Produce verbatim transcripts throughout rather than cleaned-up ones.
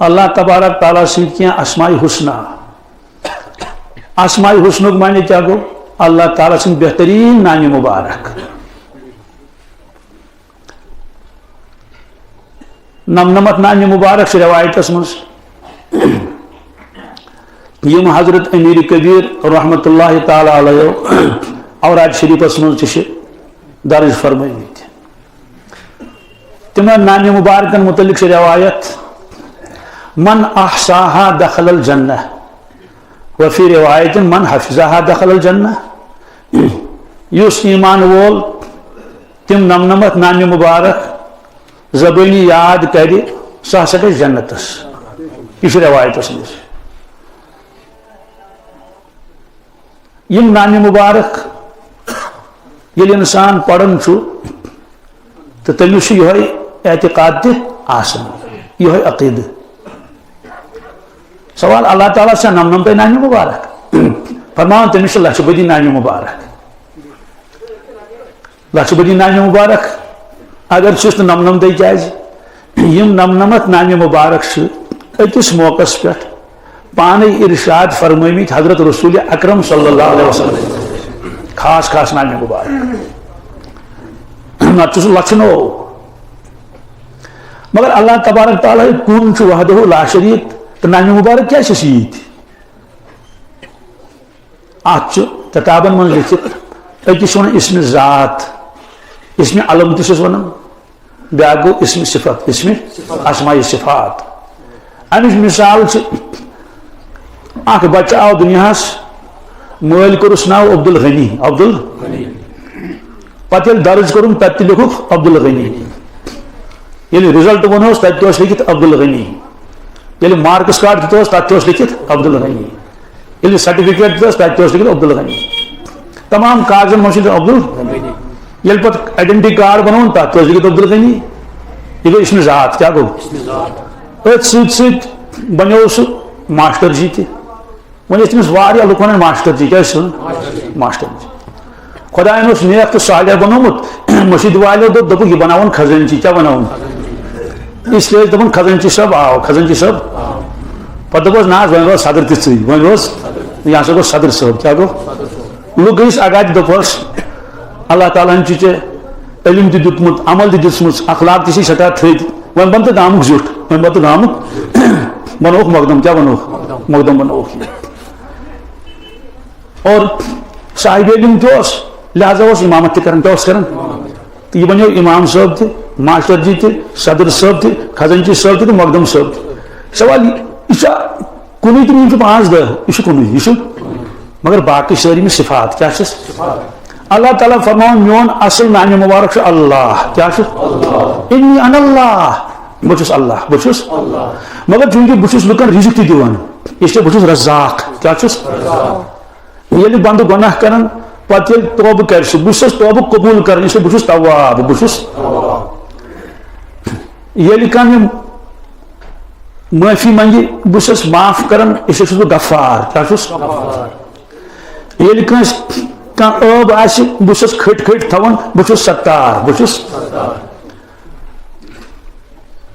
اللہ تبارک تعالیٰ سٕنٛدۍ کینٛہہ اسماء حسنہ۔ اسماء حسنُک معنی کیٛاہ گوٚو؟ اللہ تعالیٰ سٕنٛدۍ بہتریٖن ناوِ مبارک۔ نمنمتھ ناوِ مبارک چھِ رِوایتَس منٛز، یِم حضرت امیر کبیر رحمتہ اللہ تعالیٰ علیہ اوراد شریفس منٛز تہِ چھِ درج فرمٲومٕتۍ۔ تِمن ناوِ مبارکن متعلق چھِ رِوایت، "من احصاها دخل الجنہ، وفی روایت من حفظها دخل الجنہ"، یُس ایمان وول تِم نمنمتھ ناوِ مبارک زبٲنی یاد کرِ، سُہ ہسا گژھِ جنتس۔ یہِ چھُ رِوایتس منٛز۔ یِم ناوِ مبارک ییٚلہِ انسان پران چھُ، تہٕ تٔمِس چھُ یِہوٚے اعتقاد تہِ آسان، یِہوٚے عقیدٕ۔ سوال، اللہ تعالیٰ چھا نمنمتَے ناوِ مبارک؟ فرماوان، تٔمِس چھِ لچھِ بٔدی ناوِ مبارک۔ لچھِ بٔدی ناوِ مبارک اگر چھُس تہٕ نمنمتَے کیٛازِ؟ یِم نمنمتھ ناوِ مبارک چھِ أکِس موقعس پٮ۪ٹھ پانے ارشاد فرمٲومٕتۍ حضرت رسول اکرم صلی اللہ علیہ وسلم۔ خاص خاص ناوِ مبارک، نتہٕ چھُ سُہ لچھنو۔ مگر اللہ تبارک تعالیٰ کُن چھُ وحدہ لا شریک، تہٕ ناوِ مبارک کیٛازِ چھِ سُہ ییٚتہِ؟ اتھ چھُ کتابن منٛز لیکھِتھ، أکِس چھِ ونان اسم ذات، اسم علم تہِ چھِس ونان، بیاکھ گوٚو اسم صفت، اسم اسماء صفات۔ امِچ مثال چھِ، اکھ بچہٕ آو دُنیاہس، مٲلۍ کوٚرُس ناو عبدالغنی، عبدال، پتہٕ ییٚلہِ درج کوٚرُن، تتہِ تہِ لیوٚکھُکھ عبدالغنی۔ ییٚلہِ رزلٹ ووٚنہوس، تتہِ تہِ اوس لیکھِتھ عبدالغنی۔ ییٚلہِ مارکس کارڈ دِتہوس، تتہِ تہِ اوس لیکھِتھ عبدالغنی۔ ییٚلہِ سرٹیفکیٹ دِتہوس، تتہِ تہِ اوس لیکھِتھ عبدالغنی۔ تمام کاغذن منٛز چھُ عبدالغنی۔ ییٚلہِ پتہٕ آئیڈینٹی کارڈ بنووُن، تتھ تہِ اوس لیکھِتھ عبدالغنی۔ یہِ گوٚو اسم ذات۔ کیٛاہ گوٚو؟ أتھۍ سۭتۍ سۭتۍ بنیوو سُہ ماسٹر جی تہِ۔ وۄنۍ ٲسۍ تٔمِس واریاہ لُکھ ونان ماسٹر جی۔ کیٛاہ ٲسۍ ونان؟ ماسٹر جی۔ خدایَن اوس نیک تہٕ صالح بنوومُت، مٔشیٖد والیو دوٚپ، دوٚپُکھ، "یہِ بناوُن خزٲنچی۔" کیٛاہ بناوُن؟ اس لیے ٲسۍ دَپان، "خزٲنچی صٲب آو، خزٲنچی صٲب آو۔" پتہٕ دوٚپُس، "نہ حظ، وۄنۍ روز صدر تہِ ژٕے، وۄنۍ روز، یہِ ہسا گوٚو صدر صٲب۔" کیٛاہ گوٚو؟ لُکھ گٔے أسۍ آگاہ تہِ، دوٚپہوس، "اللہ تعالیٰ ہن چھُ ژےٚ علم تہِ دیُتمُت، عمل تہِ دِژمٕژ، اخلاق تہِ چھِ سٮ۪ٹھاہ تھٔدۍ، وۄنۍ بن تہٕ گامُک زیُٹھ، وۄنۍ بن تہٕ گامُک۔" بنووُکھ مقدم، کیٛاہ بنووُکھ؟ مقدم بنووُکھ یہِ۔ اور صاحب علم تہِ اوس، لہذا اوس امامت تہِ کران، کیٛاہ اوس کران؟ تہٕ یہِ بنیو امام صٲب تہِ، ماسٹر جی تہِ، صدر صٲب تہِ، خزنچی صٲب تہِ تہٕ مقدم صٲب تہِ۔ سوال، یہِ چھا کُنُے کِنہٕ یِم چھِ پانٛژھ دہ؟ یہِ چھُ کُنُے، یہِ چھُ، مگر باقٕے سٲری یِم صفات کیٛاہ چھِس؟ اللہ تعالیٰ فرماوان، میون اصل نامِ مبارک چھُ اللہ۔ کیٛاہ چھُ؟ انی انا اللہ۔ بہٕ چھُس اللہ، بہٕ چھُس۔ مگر چوٗنٛکہِ بہٕ چھُس لُکن رزق تہِ دِوان، اس لیے بہٕ چھُس رزاق۔ کیٛاہ چھُس؟ ییٚلہِ بندٕ گۄناہ کران، پتہٕ ییٚلہِ توبہٕ کرِ سُہ، بہٕ چھُس توبہٕ قبول کران، اس لیے بہٕ چھُس تواب، بہٕ چھُس۔ ییٚلہِ کانٛہہ مےٚ معٲفی منگہِ، بہٕ چھُس معاف کران، اس لیے چھُس بہٕ غفار۔ کیٛاہ چھُس؟ ییٚلہِ کٲنٛسہِ کانٛہہ عٲب آسہِ، بہٕ چھُس کھٔٹۍ کھٔٹۍ تھاوان، بہٕ چھُس ستار، بہٕ چھُس۔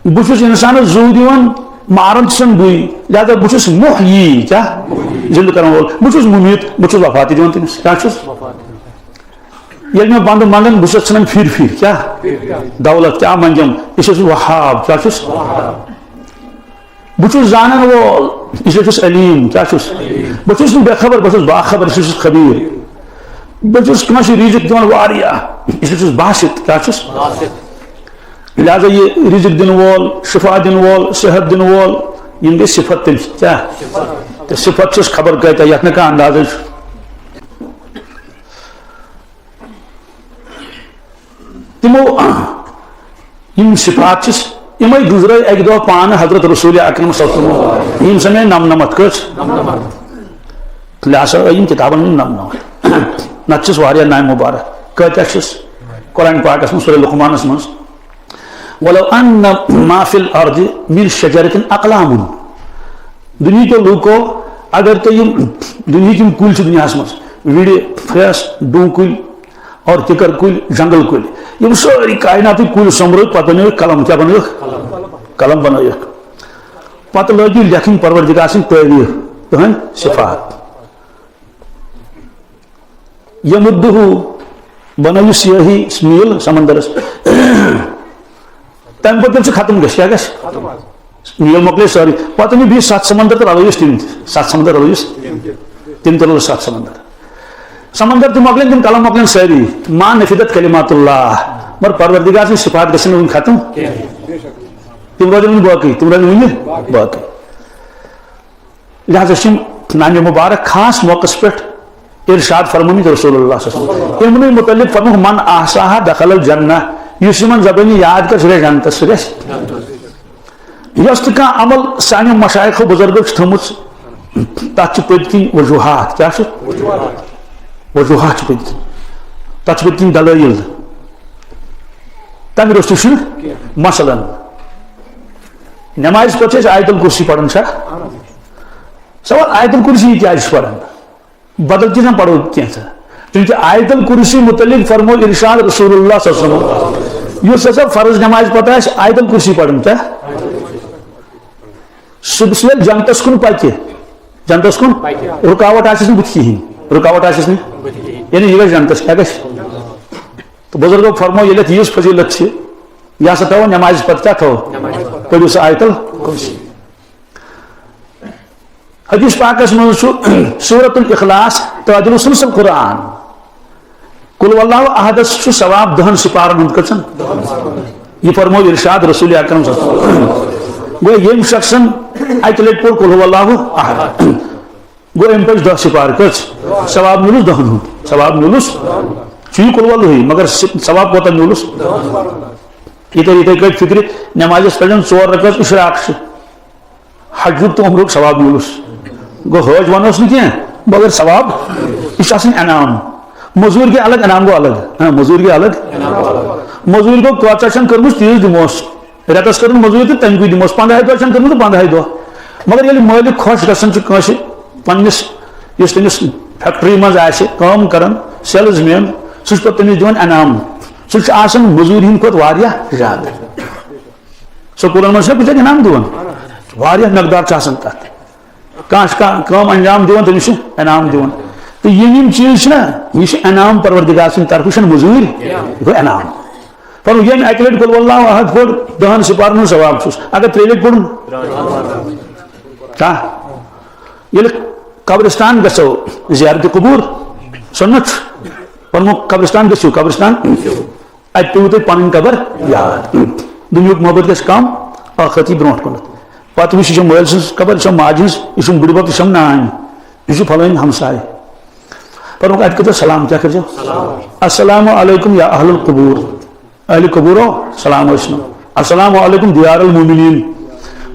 بہٕ چھُس اِنسانَس زُو دِوان، ماران چھُسَن بٕے، لہذا بہٕ چھُس محیی، کیٛاہ؟ زِندٕ کرن وول۔ بہٕ چھُس مُمیٖت، بہٕ چھُس وفات تہِ دِوان تٔمِس۔ کیٛاہ چھُس؟ ییٚلہِ مےٚ بنٛدٕ منٛگن، بہٕ چھُس ژھٕنان پھِرِ پھِرِ، کیٛاہ؟ دولت کیٛاہ منٛگٮ۪م؟ یہِ چھُس وہاب، کیٛاہ چھُس؟ بہٕ چھُس زانن وول، اس لیے چھُس علیم۔ کیٛاہ چھُس؟ بہٕ چھُس نہٕ بے خبر، بہٕ چھُس باخبر، اس لیے چھُس خبیر۔ بہٕ چھُس کٲنٛسہِ رزق دِوان واریاہ، اس لیے چھُس باسط۔ کیٛاہ چھُس؟ لہذا یہِ رزق دِنہٕ وول، شفا دِنہٕ وول، صحت دِنہٕ وول، یِم گٔے صفت تٔمۍ سٕنٛدۍ۔ کیٛاہ؟ تہٕ صفت چھِس خبر کۭتیاہ، یَتھ نہٕ کانٛہہ اندازے چھُ۔ تِمو یِم صفات چھِس، یِمے گُزرٲے اَکہِ دۄہ پانہٕ حضرت رسول اکرم صلی اللہ علیہ وسلم، یِم سمے نمنمتھ۔ کٔژ؟ لہذا یِم کِتابن منٛز نمنمتھ۔ نتہٕ چھِس واریاہ نامہِ مبارک۔ کۭتیاہ چھِس؟ قرآن پاکس منٛز سورہ لقمانس منٛز، "ولو ان ما فی الارض من شجرۃ اقلام"، دُنیہکیو لوٗکو، اگر تُہۍ یِم دُنیہٕکۍ یِم کُلۍ چھِ دُنیاہس منٛز، وِرِ، پھرٛٮ۪س، ڈوٗنۍ کُلۍ، اور کِکر کُلۍ، جنگل کُلۍ، یِم سٲری کائناتٕکۍ کُلۍ سۄمبرٲوِتھ، پتہٕ بنٲوِکھ قلم۔ کیٛاہ بنٲوِکھ؟ قلم بنٲوِکھ۔ پتہٕ لٲگِو لیکھٕنۍ پروردگار سٕنٛدۍ تعریف، تُہنٛدۍ صفات۔ یمدہ، بنٲیِو سیاہی میٖل سمندرس۔ تمہِ پتہٕ ییٚلہِ سُہ ختم گژھِ، کیٛاہ گژھِ؟ میٖل مۄکلے سٲرٕے۔ پتہٕ أنِو بیٚیہِ ستھ سمندر تہٕ رلٲیِس تِم تہِ۔ ستھ سمندر رلٲیِس۔ تِم تہِ رلٲیِس ستھ سمندر۔ سمندر تہِ مۄکلن، تِم قلم مۄکلن سٲری۔ ما نفدت کلمات اللہ۔ مگر پروردگار سٕنٛدۍ صفات گژھن نہٕ وُنہِ ختم۔ تِم روزن وُنہِ باقٕے، تِم روزن وُنہِ باقٕے۔ لہذا چھِ یِم نامِ مبارک خاص موقعس پٮ۪ٹھ ارشاد فرمٲمٕتۍ رسول اللہ صلی اللہ علیہ وسلم۔ یِمنٕے متعلق فرمووُکھ، "من احصاها دخل الجنہ"، یُس یِمن زبٲنی یاد کر، سُہ گژھِ جنتس، سُہ گژھِ۔ یۄس تہِ کانٛہہ عمل سانیو مشایخو بزرگو چھِ تھٲومٕژ، تتھ چھِ پٔتۍ کِنۍ وجوہات۔ کیٛاہ چھِ؟ وجوہات چھِ پٔتۍ کِنۍ۔ تتھ چھِ پٔتۍ کِنۍ دلٲیل۔ تمہِ روٚستُے چھُنہٕ۔ مثلاً، نمازِ پتہٕ چھِ أسۍ آیت الکرسی پران، چھا؟ سوال، آیت الکرسی کیٛازِ چھِ پران؟ بدل چیٖز ما پرو کینٛژھا؟ چونکہ آیت الکرسی متعلق فرمو ارشاد رسول اللہ صلی اللہ علیہ وسلم، یُس ہسا فرض نمازِ پتہٕ آسہِ آیت الکرسی پران، کیٛاہ؟ سُہ، سُہ ییٚلہِ جنتس کُن پکہِ، جنتس کُن رکاوٹ آسٮ۪س نہٕ بُتھِ کِہیٖنۍ، رکاوٹ آسٮ۪س نہٕ، یعنی یہِ گژھِ جنتس، کیٛاہ گژھِ؟ تہٕ بزرگو فرمو، ییٚلہِ اَتھ ییٖژ فضیلت چھِ، یہِ ہسا تھاوو نمازِ پتہٕ، کیٛاہ تھاوو؟ پٔرِو سا آیت الکرسی۔ حدیث پاکس منٛز چھُ سورۃ الاخلاص تعدل ثلث القرآن۔ قل ہو اللہ احدس چھُ ثواب دہن سپارن ہُنٛد۔ کٔژن؟ یہِ فرموو ارشاد رسول اکرم صلی اللہ علیہ وسلم۔ گوٚو ییٚمۍ شخصن اکہِ لٹہِ پوٚر قل ہو اللہ احد، گوٚو أمۍ پٔچ دہ سپار۔ کٔژ؟ ثواب میوٗلُس دہن ہُنٛد۔ ثواب میوٗلُس، چھُ یہِ قل ہو اللہٕے، مگر س-، ثواب کوتاہ میوٗلُس؟ یِتھے، یِتھے کٲٹھۍ فکرِ نمازس پرن ژور رکعت اشراق چھِ۔ حجُک تہٕ عمرُک ثواب میوٗلُس۔ گوٚو حٲج ونوس نہٕ کینٛہہ، مگر ثواب، یہِ چھُ آسان انعام۔ مٔزوٗرۍ گٔے الگ، انعام گوٚو الگ۔ ہاں، مٔزوٗرۍ گٔے الگ۔ مٔزوٗرۍ گوٚو، کۭژاہ چھَن کٔرمٕژ، تیٖژ دِموس۔ رٮ۪تس کٔرٕن مٔزوٗرۍ تہٕ تَمہِ کُے دِموس۔ پنٛداہے دۄہ چھَن کٔرمٕژ تہٕ پنٛداہے دۄہ۔ مگر ییٚلہِ مٲلِک خۄش گژھان چھُ کٲنٛسہِ پنٛنِس، یُس تٔمِس فیکٹری منٛز آسہِ کٲم کران، سیلز مین، سُہ چھُ پتہٕ تٔمِس دِوان انعام۔ سُہ چھُ آسان مٔزوٗرۍ ہِنٛدِ کھۄتہٕ واریاہ زیادٕ۔ سکوٗلن منٛز چھِنہ کُنہِ جایہِ انعام دِوان؟ واریاہ مقدار چھُ آسان تَتھ۔ کانٛہہ چھُ کانٛہہ کٲم انجام دِوان، تٔمِس چھُ انعام دِوان۔ تہٕ یِم یِم چیٖز چھِنہ، یہِ چھُ انعام پروردگار سٕنٛدِ طرفہٕ، یہِ چھُنہٕ مٔزوٗرۍ، یہِ گوٚو انعام۔ فرموو، ییٚمۍ اَکہِ لٹہِ قل ہو اللہ احد پوٚر، دَہن سِپارن ہُنٛد ثواب چھُس۔ اگر ترٛیٚیہِ لٹہِ پوٚرُن، کانٛہہ ییٚلہِ قبرستان گژھو، زیارت قبور سُنت چھُ۔ فرموو، قبرستان گٔژھِو، قبرستان۔ اَتہِ پیٚوٕ تۄہہِ پنٕنۍ قبر یاد۔ دُنیہُک محبت گژھِ کم، ٲخرت یی برونٛٹھ کُنتھ۔ پتہٕ وٕچھ، یہِ چھےٚ مٲلۍ سٕنٛز قبر، یہِ چھےٚ ماجہِ ہٕنٛز، یہِ چھُم بٕڈبب، یہِ چھَم نانۍ، یہِ چھُ فلٲنۍ ہمساے۔ پتہٕ ووٚنُکھ، اَتہِ کٔرۍزیو سلام، کیٛاہ کٔرۍزیو؟ السلام علیکم یا اہل القبور، اہل قبورو سلام ٲسِنو۔ السلام علیکم دیار المومنین،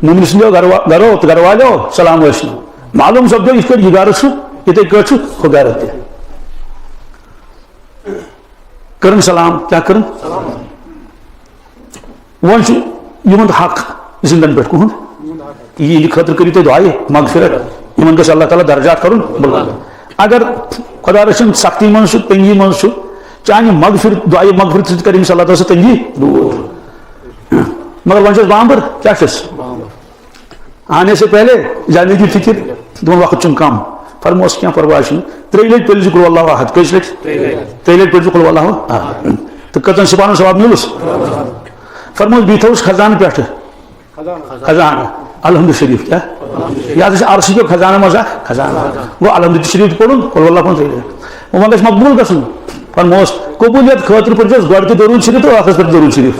مومن سٕنٛدیو گروا-، گرو تہٕ گرٕ والیو سلام ٲسِنو۔ معلوم سپدیو، یِتھ کٲٹھۍ یہِ گرٕ چھُ، یِتھَے کٲٹھۍ چھُ ہُہ گرٕ تہِ۔ کٔرٕن سلام، کیٛاہ کٔرٕن؟ وۄنۍ چھُ یِہُنٛد حق زِندَن پٮ۪ٹھ۔ کُہُنٛد؟ یِہِنٛدِ خٲطرٕ کٔرِو تُہۍ دُعایہِ مغفرت۔ یِمَن گژھِ اللہ تعالیٰ درجات کَرُن بُلند۔ اگر خۄدا رٔچھِن سختی منٛز چھُ، تنگی منٛز چھُ، چانہِ مغفرت، دُعایہِ مغفرت سۭتۍ کَرِ أمِس اللہ تعالیٰ سُہ تنگی دوٗر۔ مگر وۄنۍ چھَس بامبر، کیٛاہ چھَس؟ آنے سے پہلے جانے کی فکر، دپان وقت چھُم کم۔ فرموس کینٛہہ پرواے چھُنہٕ۔ ترٛیٚیہِ لٹہِ پٔرِو زِ قل ہو اللہ احد۔ کٔژِ لٹہِ؟ ترٛیٚیہِ لٹہِ پٔرِو زِ قل ہو اللہ احد۔ تہٕ کٔژن سِپارن ثواب میوٗلُس؟ فرموس بیٚیہِ تھوٚوُس خزانہٕ پٮ۪ٹھٕ۔ خزانہٕ۔ الحمد شریف کیٛاہ؟ یہِ ہسا چھُ عرشہِ پٮ۪ٹھ خزانہٕ منٛز اکھ خزانہٕ۔ گوٚو الحمد شریف تہِ پوٚرُن، قل ہو اللہ پوٚرُن ترٛیٚیہِ لٹہِ۔ وۄنۍ گژھِ مقبوٗل گژھُن۔ فرموس، قبولیت خٲطرٕ پٔرۍزیوس گۄڈٕ تہِ درود شریف تہٕ ٲخرس پٮ۪ٹھ درود شریف۔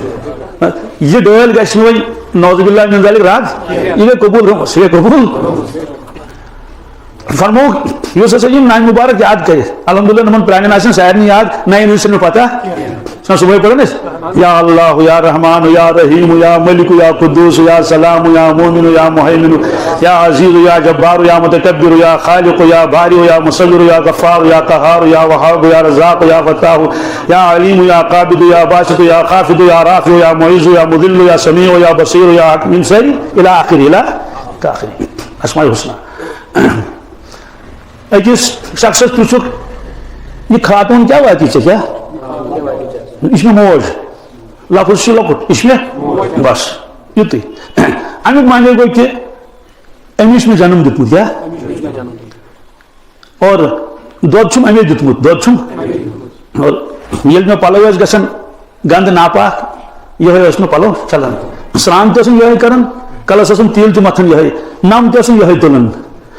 یہِ ڈٲلۍ گژھِ نہٕ وۄنۍ، نعوذ باللہ من ذالک، رد، یہِ گٔے قبوٗل گٔمٕژ، یہِ گٔے قبوٗل۔ فرموو، یُس ہسا یِم نامہِ مبارک یاد کرِ، الحمدللہ، یِمن پرٛانٮ۪ن آسن سارنٕے یاد، نَین ہٕنٛز چھِنہٕ پتہ۔ چھِنہ صبحٲے پران أسۍ؟ یا اللہ، یا رحمان، یا رحیم، یا ملک، یا قدوس، یا سلام، یا مومن، یا مہیمن، یا عزیز، یا جبار، یا متکبر، یا خالق، یا بارئ، یا مصور، یا غفار، یا قہار، یا وہاب، یا رزاق، یا فتاح، یا علیم، یا قابض، یا باسط، یا خافض، یا رافع، یا معز، یا مذل، یا سمیع، یا بصیر، یا حکیم، یِم سٲری الی آخر، الی آخر اسماء الحسنی۔ أکِس شخصس پرٛژھُکھ، "یہِ خاتوٗن کیٛاہ واتی ژےٚ کیٛاہ؟" "یہِ چھِ مےٚ موج۔" لفظ چھُ لۄکُٹ، یہِ چھِ مےٚ بس، یُتُے۔ اَمیُک معنی گوٚو کہِ أمِس مےٚ جنم دیُتمُت، یا؟ اور دۄد چھُم أمے دیُتمُت، دۄد چھُم۔ اور ییٚلہِ مےٚ پَلو ٲسۍ گژھان گنٛدٕ ناپاک، یِہوٚے ٲسۍ مےٚ پَلو چھَلان۔ سرٛان تہِ ٲسٕم یِہوٚے کَران، کَلَس ٲسٕم تیٖل تہِ مَتھان یِہوٚے، نَم تہِ ٲسٕم یِہوٚے تُلان۔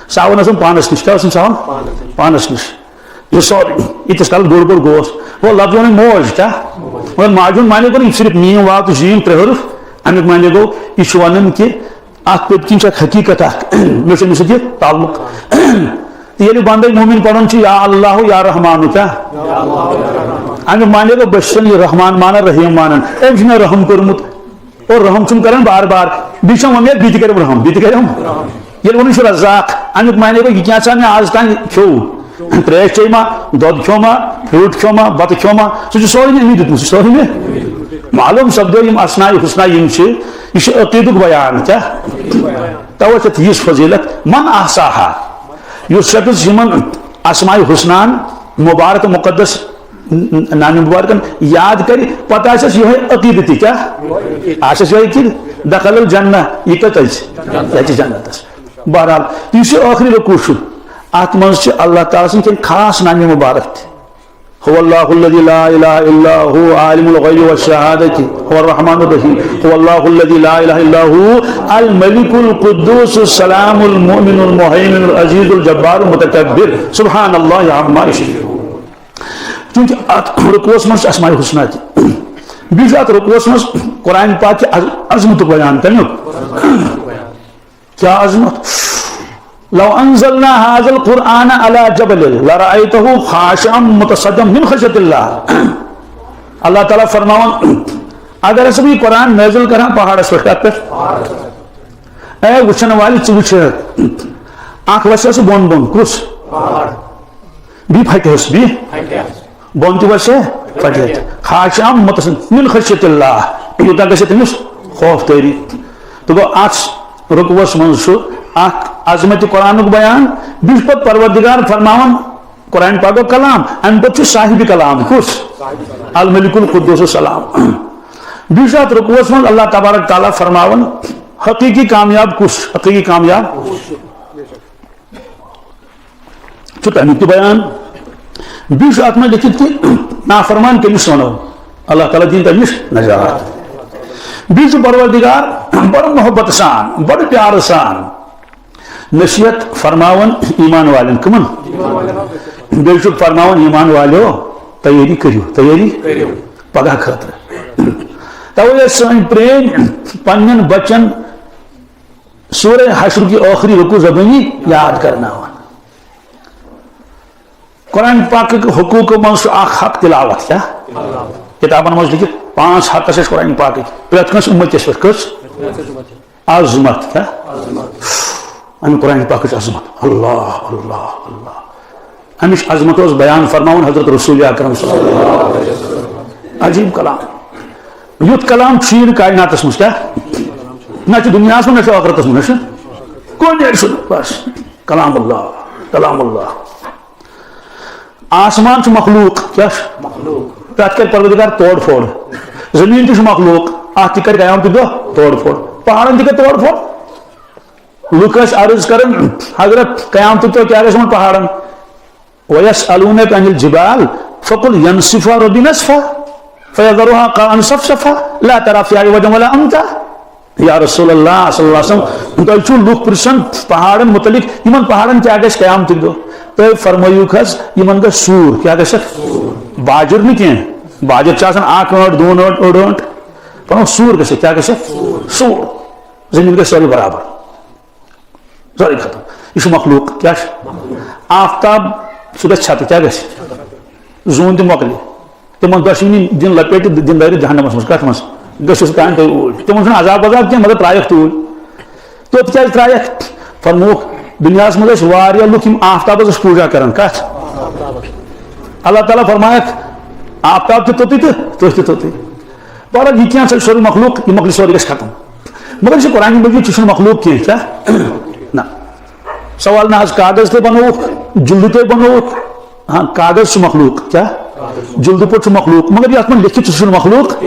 صابَن ٲسٕم پانَس نِش، کیٛاہ ٲسٕم صابَن؟ پانَس نِش۔ یہِ سورُے، ییٖتِس کالَس بوٚڑ بوٚڑ گوس، وۄنۍ لفظ وَنٕنۍ موج، کیٛاہ؟ مگر ماجہِ ہُنٛد معنی گوٚو نہٕ، یہِ صرف میٖم واو تہٕ جیٖم ترٛےٚ حرف، اَمیُک معنی گوٚو، یہِ چھُ وَنان کہِ اَتھ پٔتۍ کِنۍ چھِ اَکھ حقیٖقت اَکھ، مےٚ چھُ أمِس سۭتۍ یہِ تعلق۔ تہٕ ییٚلہِ بندے مومن پران چھُ، یا اللہ، یا رحمان، کیٛاہ؟ اَمیُک معنی گوٚو، بہٕ چھُسَن یہِ رحمان مانان، رحیم مانان۔ أمۍ چھُ مےٚ رحم کوٚرمُت۔ اور رحم چھُم کران بار بار۔ بیٚیہِ چھَم وۄمید، بیٚیہِ تہِ کرٮ۪م رحم، بیٚیہِ تہِ کرٮ۪م۔ ییٚلہِ ووٚنُن چھُ رزاق، اَمیُک معنی گوٚو، یہِ کینٛژھا مےٚ آز تام کھیوٚو، ترٛیش چیٚیہِ ما، دۄد کھیوٚو ما، fruit کھیوٚو ما، بَتہٕ کھیوٚو ما، سُہ چھُ سورُے مےٚ أمی دیُتمُت، سُہ چھُ سورُے مےٚ۔ معلوم سپدیو، یِم اسماء حسنیٰ یِم چھِ، یہِ چھُ عقیٖدُک بیان، کیٛاہ؟ توے چھِ اَتھ یِژھ فضیلت، من احصاها، یُس شخص یِمن اسماء حسناہن مبارک مقدس نامِ مبارکن یاد کرِ، پتہٕ آسٮ۪س یِہوٚے عقیٖدٕ تہِ، کیٛاہ؟ آسٮ۪س یِہوٚے عقیٖدٕ، دخل الجنہ، یہِ کتہِ اَژِ؟ یہِ اَژِ جنتس۔ بہرحال، یُس یہِ ٲخری رکوع چھُ، اتھ منٛز چھِ اللہ تعالیٰ سٕنٛدۍ کینٛہہ خاص نامِ مبارک تہِ۔ هو الله الذي لا إله إلا هو عالم الغيب والشهادة هو الرحمن الرحيم. هو الله الذي لا إله إلا هو الملك القدوس السلام المؤمن المهيمن العزيز الجبار المتكبر. سبحان الله عما يشركون. چونکہ اتھ رکوعس منٛز چھِ اسماء حسنیٰ تہِ۔ بیٚیہِ چھُ اتھ رکوعس منٛز قرآن پاک کہِ عظ-، عظمتُک بیان، کمیُک؟ کیا عظمت؟ لو انزلنا هذا القرآن على جبل لرأيته خاشعا متصدعا من خشية الله. اللہ تعالیٰ فرماوان، اگر ہسا بہٕ یہِ قرآن نٲزِل کران پہاڑس پٮ۪ٹھ، کتھ پٮ۪ٹھ؟ اے وٕچھن والہِ، ژٕ وٕچھ، اکھ وسہِ سُہ بۄن بۄن، کُس؟ بیٚیہِ پھٹہِ حظ، بیٚیہِ؟ بۄن تہِ وسہِ، پھٹہِ۔ خاشعا متصدعا من خشیت اللہ، یوٗتاہ گژھِ تٔمِس خوف تٲری۔ تہٕ گوٚو، اتھ رکوعس منٛز چھُ اکھ عظمت قرآنُک بیان، بیٚیہِ چھُ پتہٕ پروردگار فرماوان، قرآن پاکُک کلام، امہِ پتہٕ چھُ صاحب کلام، کُس؟ الملک القدوس السلام۔ بیٚیہِ چھُ اتھ رکوعس منٛز اللہ تبارک تعالیٰ فرماوان، حقیقی کامیاب کُس؟ حقیقی کامیاب چھُ تَمیُک تہِ بیان۔ بیٚیہِ چھُ اَتھ منٛز لیٚکھِتھ کہِ نافرمان کٔمِس وَنو؟ اللہ تعالیٰ دِیِن تَمہِ نِش نجات۔ بیٚیہِ چھُ پروردگار بڑٕ محبت سان، بڑٕ پیارٕ سان نصیحت فرماوان ایمان والٮ۪ن۔ کٕمَن؟ بیٚیہِ چھُ فرماوان، ایمان والیو، تیٲری کٔرِو، تیٲری پگاہ خٲطرٕ۔ تَوَے ٲسۍ سٲنۍ پرٛٲنۍ پنٛنٮ۪ن بَچَن سورہ حشر کی آخری رکوع زبانی یاد کرناوان۔ قرآن پاک کے حقوق منٛز چھُ اکھ حق تلاوت، کیا؟ کتابن منٛز لیکھِتھ پانٛژھ حق چھِ اَسہِ قرآن پاکٕکۍ پرٛٮ۪تھ کٲنٛسہِ اُمتِس پٮ۪ٹھ۔ کٔژ؟ عظمت، کیا؟ اَمہِ قرآن پاکٕچ عظمت۔ اللہ، اللہ، اللہ۔ اَمِچ عظمت اوس بیان فرماوان حضرت رسول اکرم صلی اللہ علیہ وسلم۔ عجیب کلام۔ یُتھ کلام چھُیی نہٕ کائناتس منٛز، کیا؟ نہ چھُ دُنیاہس منٛز، نہ چھُ ٲخرتس منٛز، نہ چھُ کُنہِ جایہِ چھُنہٕ۔ بس، کلام اللہ، کلام اللہ۔ آسمان چھُ مخلوق، کیا چھُ؟ تتھ کرِ پروردگار توڑ پھوڑ۔ زمین تہِ چھُ مخلوق، اتھ تہِ کرِ قیامتُک دۄہ توڑ پھوڑ۔ پہاڑن تہِ کرِ توڑ پھوڑ۔ لُکھ ٲسۍ عرض کران، حضرت، قیامتُک دۄہ کیٛاہ گژھِ یِمن پہاڑن؟ وَيَسْأَلُونَكَ عَنِ الْجِبَالِ فَقُلْ يَنْسِفُهَا رَبِّي نَسْفًا فَيَذَرُهَا قَاعًا صَفْصَفًا لَا تَرَىٰ فِيهَا عِوَجًا وَلَا أَمْتًا۔ یا رسول اللہ صلی اللہ علیہ وسلم، تۄہہِ چھُو لُکھ پرژھان پہاڑن متعلق، یِمن پہاڑن کیٛاہ گژھِ قیامتٕکۍ دۄہ؟ تُہۍ فرمٲیِو حظ، یِمن گژھِ سوٗر۔ کیٛاہ گژھِ؟ باجر نہٕ کینٛہہ، باجر چھِ آسان اکھ ٲنٹ، دۄن ٲنٹ، أڑ ٲنٹ، پنُن سوٗر گژھِ، کیٛاہ گژھِ؟ سوٗر۔ زٔمیٖن گژھِ سٲرٕے برابر۔ سورُے ختم۔ یہِ چھُ مخلوق۔ کیٛاہ چھُ؟ آفتاب، سُہ گژھِ ژھٮ۪تہٕ۔ کیٛاہ گژھِ؟ زوٗن تہِ مۄکلہِ۔ تِمن دۄشوٕنی دِن لپیٹہِ، دِن دٲرِتھ جہنمس منٛز۔ کتھ منٛز؟ گٔژھِو سُہ تام تُہۍ اوٗرۍ۔ تِمن چھُنہٕ عذاب وذاب کینٛہہ، مگر ترٛایکھ توٗرۍ۔ توٚت کیٛازِ ترٛایکھ؟ فرمووُکھ، دُنیاہس منٛز ٲسۍ واریاہ لُکھ، یِم آفتابس ٲسۍ پوٗجا کران۔ کتھ؟ اللہ تعالیٰ فرمایکھ، آفتاب تہِ توٚتُے تہٕ تُہۍ تہِ توٚتُے۔ بہرحال، یہِ کینٛہہ چھُ سورُے مخلوق، یہِ مۄکلہِ سورُے گژھِ ختم۔ مگر یہِ چھُ قرآن مجید، یہِ چھُنہٕ مخلوق کینٛہہ، کیٛاہ؟ نہ۔ سوال نہ حظ، کاغذ تہِ بنووُکھ، جلدٕ تہِ بنووُکھ۔ ہاں، کاغذ چھُ مخلوق، کیٛاہ؟ جلدٕ پٲٹھۍ چھُ مخلوق، مگر یَتھ منٛز لیکھِتھ چھُ، سُہ چھُنہٕ مخلوق۔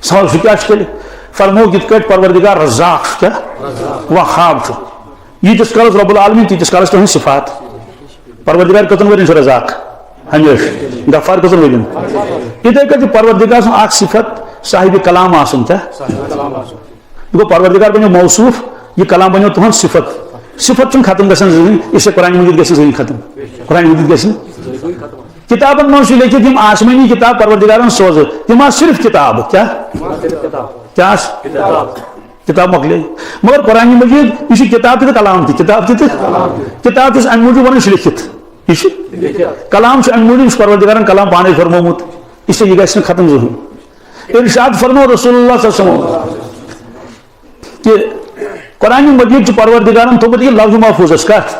سوال سُہ کیٛاہ چھُ تیٚلہِ؟ فرمووُکھ یِتھ کٲٹھۍ پروردگار رزاق چھُ، کیٛاہ؟ وہاب چھُ۔ ییٖتِس کالس رب العالمین، تیٖتِس کالس تُہنٛز صفات۔ پروردگار کٔژن ؤرین چھُ رزاق؟ ہمیشہٕ۔ غفار کٔژن ؤرین؟ یِتھے کٔنۍ چھُ پروردگار سُنٛد اکھ صفت صاحب کلام آسُن، کیٛاہ؟ یہِ گوٚو پروردگار بنیو موصوف، یہِ کلام بنیو تُہنٛد صفت۔ صفت چھُنہٕ ختم گژھان زٕہٕنۍ، اس لیے قرآن مجید گژھِ نہٕ زٕہٕنۍ ختم۔ قرآن مجید گژھِ نہٕ۔ کتابن منٛز چھُ لیکھِتھ یِم آسمٲنی کتاب پروردگارن سوزٕ، تِم آسہٕ صرف کتاب۔ کیٛاہ؟ کیٛاہ آسہٕ؟ کتاب مۄکلے۔ مگر قرآن مجید، یہِ چھُ کتاب تہِ تہٕ کلام تہِ، کتاب تہِ تہٕ کتاب تہِ چھُ امہِ موٗجوٗب ونان، یہِ چھُ لیکھِتھ۔ یہِ چھُ کلام چھُ امہِ موٗجوٗب، یہِ چھُ پروردگارن کلام پانے فرمومُت، اس لیے یہِ گژھِ نہٕ ختم زٕہٕنۍ۔ ارشاد فرمو رسول اللہ صلی اللہ علیہ وسلم کہ قرآن مجید چھُ پروردگارن تھوٚومُت یہِ لوح محفوظس کتھ،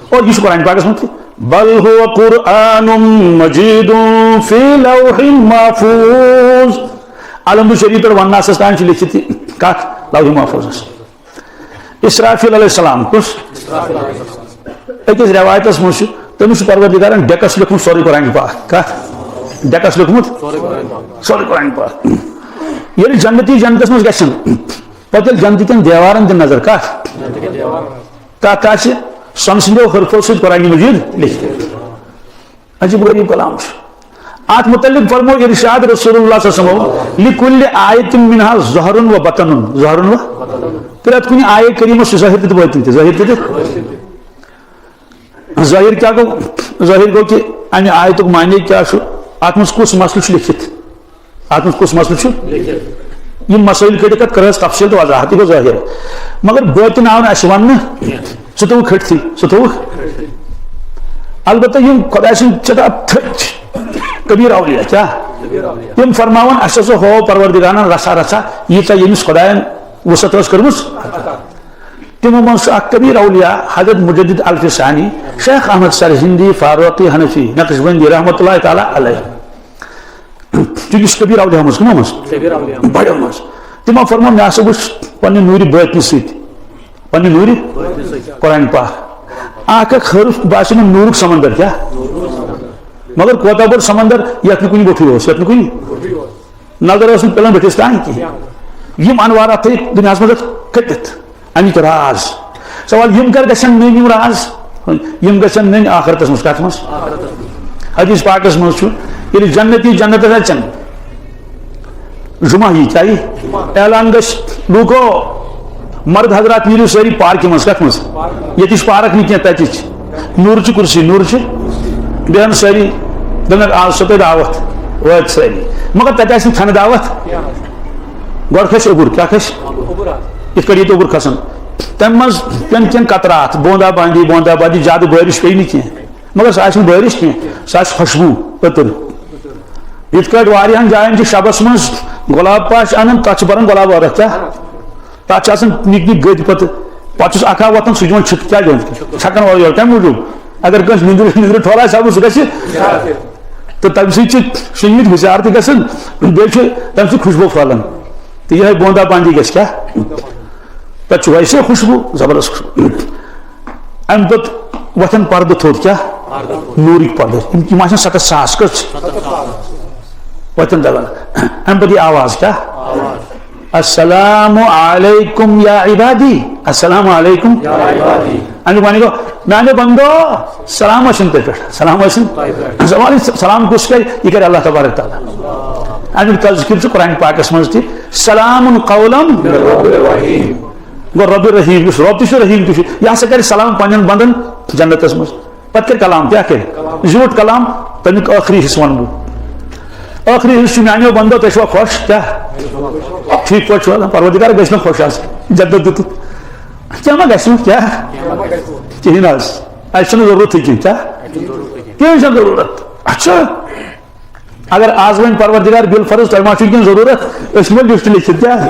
اور یہِ چھُ قرآن پاکس منٛز تہِ، بل هو قرآن مجید فی لوح محفوظ۔ علم شریف پٮ۪ٹھ ونناسس تام چھُ لیکھِتھ یہِ کتھ لوح محفوظس۔ اسرافیل علیہ السلام کُس؟ أکِس رٮ۪وایتَس منٛز چھُ، تٔمِس چھُ پروردگارَن ڈیکَس لیوٚکھمُت سورُے قرآن پاک۔ کَتھ؟ ڈیکَس لیوٚکھمُت سورُے قرآن پاک۔ ییٚلہِ جنتی جنتَس منٛز گژھن، پَتہٕ ییٚلہِ جنتی کٮ۪ن دیوارَن دِن نظر، کَتھ؟ تَتھ آسہِ سۄنہٕ سٕنٛدیو حرفو سۭتۍ قرآن مجید لیکھِتھ۔ عجیب غریب کلام چھُ۔ اتھ متعلق فرمو ارشاد رسول اللہ صلی اللہ علیہ وسلم، لکل آیت منہا ظہر و بطن، ظہر و، پرٛٮ۪تھ کُنہِ آیت کریمس چھُ ظٲہر تہِ تہٕ باطن تہِ، ظٲہر تہِ تہٕ۔ ظٲہر کیٛاہ گوٚو؟ ظٲہر گوٚو کہِ امہِ آیتُک معنی کیٛاہ چھُ؟ اتھ منٛز کُس مسلہٕ چھُ لیکھِتھ؟ اتھ منٛز کُس مسلہٕ چھُ؟ یِم مسٲیل کٔڑِتھ اتھ کٔرہَس تفصیل تہٕ وضاحت، یہِ گوٚو ظٲہر۔ مگر باطن آو نہٕ اسہِ وننہٕ، سُہ تھوٚوُکھ کھٔٹتھٕے، سُہ تھوٚوُکھ۔ البتہ یِم خۄداے سٕنٛدۍ چھِ تَتھ تھٔدۍ کبیر اولیاء، کیٛاہ؟ تِم فرماوان، اَسہِ ہسا ہوو پروردگارن رژھا رژھا ییٖژاہ ییٚمِس خۄداین وُسعت ٲس کٔرمٕژ۔ تِمو منٛز چھُ اکھ کبیر اولیاء حضرت مجدد الف ثانی شیخ احمد سرہندی فاروقی حنفی نقشبندی رحمۃ اللہ تعالیٰ علیہ۔ چونکہ یہِ چھُ کبیر اولیاء منٛز، کٕمو منٛز؟ بڑیو منٛز۔ تِمو فرموو، مےٚ ہسا وُچھ پننہِ نوٗرِ باطنہِ سۭتۍ، پننہِ نوٗرِ قرآن پاک۔ اکھ اکھ حرف باسیو مےٚ نوٗرُک سمندر، کیٛاہ؟ مگر کوتاہ بوٚڑ سمندر، یتھ نہٕ کُنہِ وۄٹھٕے اوس، یتھ نہٕ کُنہِ نظر ٲس نہٕ پٮ۪لان بٔٹھِس تام کِہیٖنۍ۔ یِم انوارات تھٲیِکھ دُنیاہس منٛز کھٔٹِتھ۔ اَمِکۍ راز۔ سوال، یِم کر گژھن نٔنۍ یِم راز؟ یِم گژھن نٔنۍ آخرتس منٛز۔ کتھ منٛز؟ حدیث پاکس منٛز چھُ، ییٚلہِ جنتی جنتس اژن، جمعہ یی، کیٛاہ یی؟ اعلان گژھِ، لوٗکو، مرد حضرات، نیٖرِو سٲری پارکہِ منٛز۔ کتھ منٛز؟ ییٚتِچ پارک نہٕ کینٛہہ، تتِچ۔ نوٗرچہِ کُرسی، نوٗرچہِ۔ بیٚہن سٲری، دوٚپنکھ، آز چھو تۄہہِ دعوت، وٲتۍ سٲری۔ مگر تتہِ آسہِ نہٕ کھٮ۪نہٕ دعوت۔ گۄڈٕ کھسہِ اوٚبُر، کیٛاہ کھسہِ؟ یِتھ کٲٹھۍ ییٚتہِ اوٚبُر کھسان۔ تمہِ منٛز پٮ۪ن کینٛہہ قطرات، بوندا باندی، بوندا باندی، زیادٕ بٲرِش پیٚیہِ نہٕ کینٛہہ۔ مگر سۄ آسہِ نہٕ بٲرِش کینٛہہ، سۄ آسہِ خوشبوٗ، عطر۔ یِتھ کٲٹھۍ واریاہن جاین چھِ شبس منٛز گۄلاب پاش انان، تتھ چھِ بران گۄلاب عٲرق، کیٛاہ؟ تتھ چھِ آسان نِکۍ نِکۍ گٔدۍ پتہٕ، پتہٕ چھُس اکھ اکھ وۄتھان، سُہ چھُ دِوان چھِتھ، کیٛاہ دِوان؟ چھکن وغٲر۔ کمہِ موٗجوٗب؟ اگر کٲنٛسہِ نِندرِ، نِندرِ ٹھۄر آسہِ آمُت، سُہ گژھِ۔ تہٕ تمہِ سۭتۍ چھِ شیٚیمِتۍ ہُشار تہِ گژھان، بیٚیہِ چھُ تمہِ سۭتۍ خوشبو پھٔہلان۔ تہٕ یِہوٚے بوندا باندی گژھِ کیٛاہ؟ تتہِ چھُ ویسے خوشبو، زبردست خوشبو۔ امہِ پتہٕ وۄتھن پردٕ تھوٚد، کیٛاہ؟ نوٗرٕکۍ پردٕ۔ یِم، یِم آسن ستتھ ساس، کٔژ؟ وۄتھن دپان۔ امہِ پتہٕ یہِ آواز، کیٛاہ؟ السلام علیکم یا عبادی، السلام علیکم۔ امیُک معنی گوٚو، میانیو بندو، سلام ٲسِن تۄہہِ پٮ۪ٹھ، سلام ٲسِن۔ سوال، سلام کُس کرِ؟ یہِ کرِ اللہ تبارک تعالیٰ۔ امیُک تذکر چھُ قرآن پاکس منٛز تہِ، سلام قولا۔ گوٚو رب رحیم، یُس رب تہِ چھُ، رحیم تہِ چھُ، یہِ ہسا کرِ سلام پننٮ۪ن بندن جنتس منٛز۔ پتہٕ کرِ کلام، کیٛاہ کرِ؟ زیوٗٹھ کلام، تمیُک ٲخری حصہٕ ونہٕ بہٕ۔ ٲخری حصہٕ چھُ، میانیو بندو، تُہۍ چھِوا خۄش؟ کیٛاہ؟ ٹھیٖک پٲٹھۍ چھِوا؟ پروردگار گژھِ نہٕ خۄش آز، جنت دیُتُکھ۔ کیٛاہ ما گژھِ؟ کیٛاہ؟ کِہیٖنۍ حظ۔ اَسہِ چھُنہٕ ضروٗرتھٕے کینٛہہ۔ کیٛاہ؟ کِہیٖنۍ چھَنہٕ ضروٗرت۔ اچھا، اگر آز وۄنۍ پروردگار بالفرض تۄہہِ ما چھُو کینٛہہ ضروٗرت، أسۍ نِمو لسٹ لیکھِتھ، کیٛاہ؟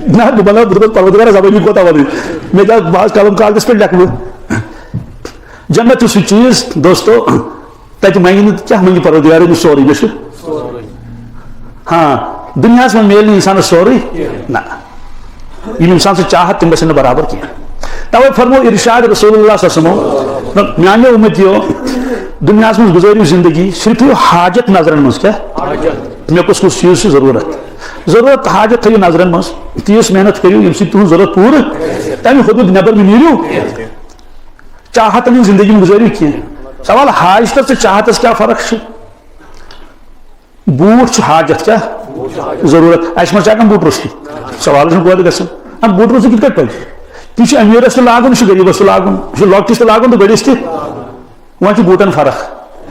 نہ، بہٕ بناو، بہٕ دَپہٕ، پروردگار زبٲنی کوتاہ وَنٕنۍ؟ مےٚ کیٛاہ، بہٕ آز قلم کاغذس پٮ۪ٹھ لیکھٕ بہٕ۔ جنت چھُ سُہ چیٖز، دوستو، تَتہِ منٛگہِ نہٕ، کیٛاہ منٛگہِ پروردگار؟ أمِس سورُے، مےٚ چھُ۔ ہاں، دُنیاہَس منٛز میلہِ نہٕ اِنسانَس سورُے۔ نہ۔ یِم اِنسان سٕنٛز چاہت، تِم گژھن نہٕ برابر کینٛہہ۔ تَوَے فرموو ارشاد رسول اللہ صلی اللہ علیہ وسلم، میٛانیو اُمتیو، دُنیاہَس منٛز گُزٲرِو زندگی صرف یہِ حاجت نظرَن منٛز۔ کیٛاہ؟ مےٚ کُس کُس چیٖز چھُ ضروٗرت؟ ضروٗرت حاجت تھٲیِو نظرن منٛز، تیٖژ محنت کٔرِو ییٚمہِ سۭتۍ تُہُنٛد ضروٗرت پوٗرٕ، تَمہِ حدوٗد نٮ۪بر مہ نیٖرِو۔ چاہتن ہٕنٛز زندگی منٛز گُزٲرِو کینٛہہ۔ سوال حاجتس تہٕ چاہتس کیٛاہ فرق چھِ؟ بوٗٹھ چھُ حاجت کیٛاہ؟ ضروٗرت۔ اَسہِ منٛز چھا کانٛہہ بوٗٹھ روٚستُے؟ سوال چھُنہٕ پٲدٕ گژھان۔ اَمہِ بوٗٹھ روٚستُے کِتھ کٲٹھۍ پَکہِ؟ یہِ چھُ أمیٖرس تہِ لاگُن، یہِ چھُ غریٖبس تہِ لاگُن، یہِ چھُ لۄکٹِس تہِ لاگُن تہٕ بٔڑِس تہِ۔ وۄنۍ چھُ بوٗٹن فرق۔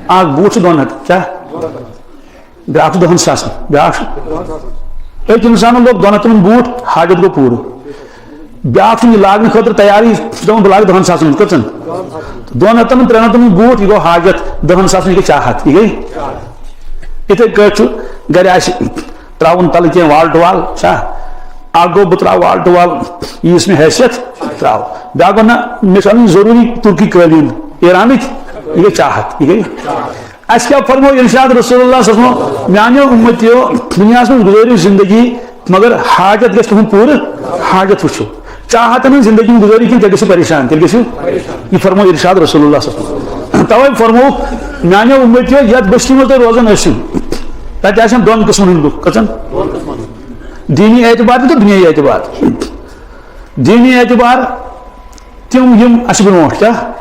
اکھ بوٗٹھ چھُ دۄن ہتن، کیٛاہ؟ بیٛاکھ چھُ دَہن ساسن، بیٛاکھ چھُ۔ أکۍ اِنسانن لوگ دۄن ہتن ہُنٛد بوٗٹھ، حاجت گوٚو پوٗرٕ۔ بیٛاکھ چھُنہٕ یہِ لاگنہٕ خٲطرٕ تیارٕے، سُہ چھُ دَپان، "بہٕ لاگہٕ دَہن ساسن ہُنٛد، کٔژن؟" دۄن ہتن، ترٛٮ۪ن ہتن ہُنٛد بوٗٹھ، یہِ گوٚو حاجت، دَہن ساسن، یہِ گٔے چاہت، یہِ گٔے۔ یِتھَے کٲٹھۍ چھُ گرِ آسہِ ترٛاوُن تَلہٕ کینٛہہ وال ٹُوال، چھا؟ اکھ گوٚو، بہٕ ترٛاوٕ وال ٹُوال، ییٖژ مےٚ حیثیت ترٛاوٕ۔ بیٛاکھ گوٚو، نہ، مےٚ چھُ اَنٕنۍ ضروٗری تُرکی قٲلیٖن، ایرانٕکۍ، یہِ گٔے چاہت، یہِ گٔے۔ اَسہِ کیٛاہ فرموو ارشاد رسول اللہ صلی اللہ علیہ وسلم؟ میٛانیو اُمتیو، دُنیاہَس منٛز گُزٲرِو زندگی، مگر حاجت گژھِ تُہُنٛد پوٗرٕ، حاجت وٕچھِو۔ چاہتن ہٕنٛز زندگی منٛز گُزٲرِو کِنہٕ تیٚلہِ گٔژھِو پریشان، تیٚلہِ گٔژھِو۔ یہِ فرموو ارشاد رسول اللہ صلی اللہ علیہ وسلم۔ توے فرموو، میٛانیو اُمتیو، یَتھ بستی منٛز تُہۍ روزان ٲسِو، تَتہِ آسن دۄن قٕسمن ہٕنٛدۍ لُکھ۔ کٔژن؟ دیٖنی اعتبار تہِ تہٕ دُنیٲیی اعتبار۔ دیٖنی اعتبار تِم یِم اَسہِ برونٛٹھ، کیٛاہ؟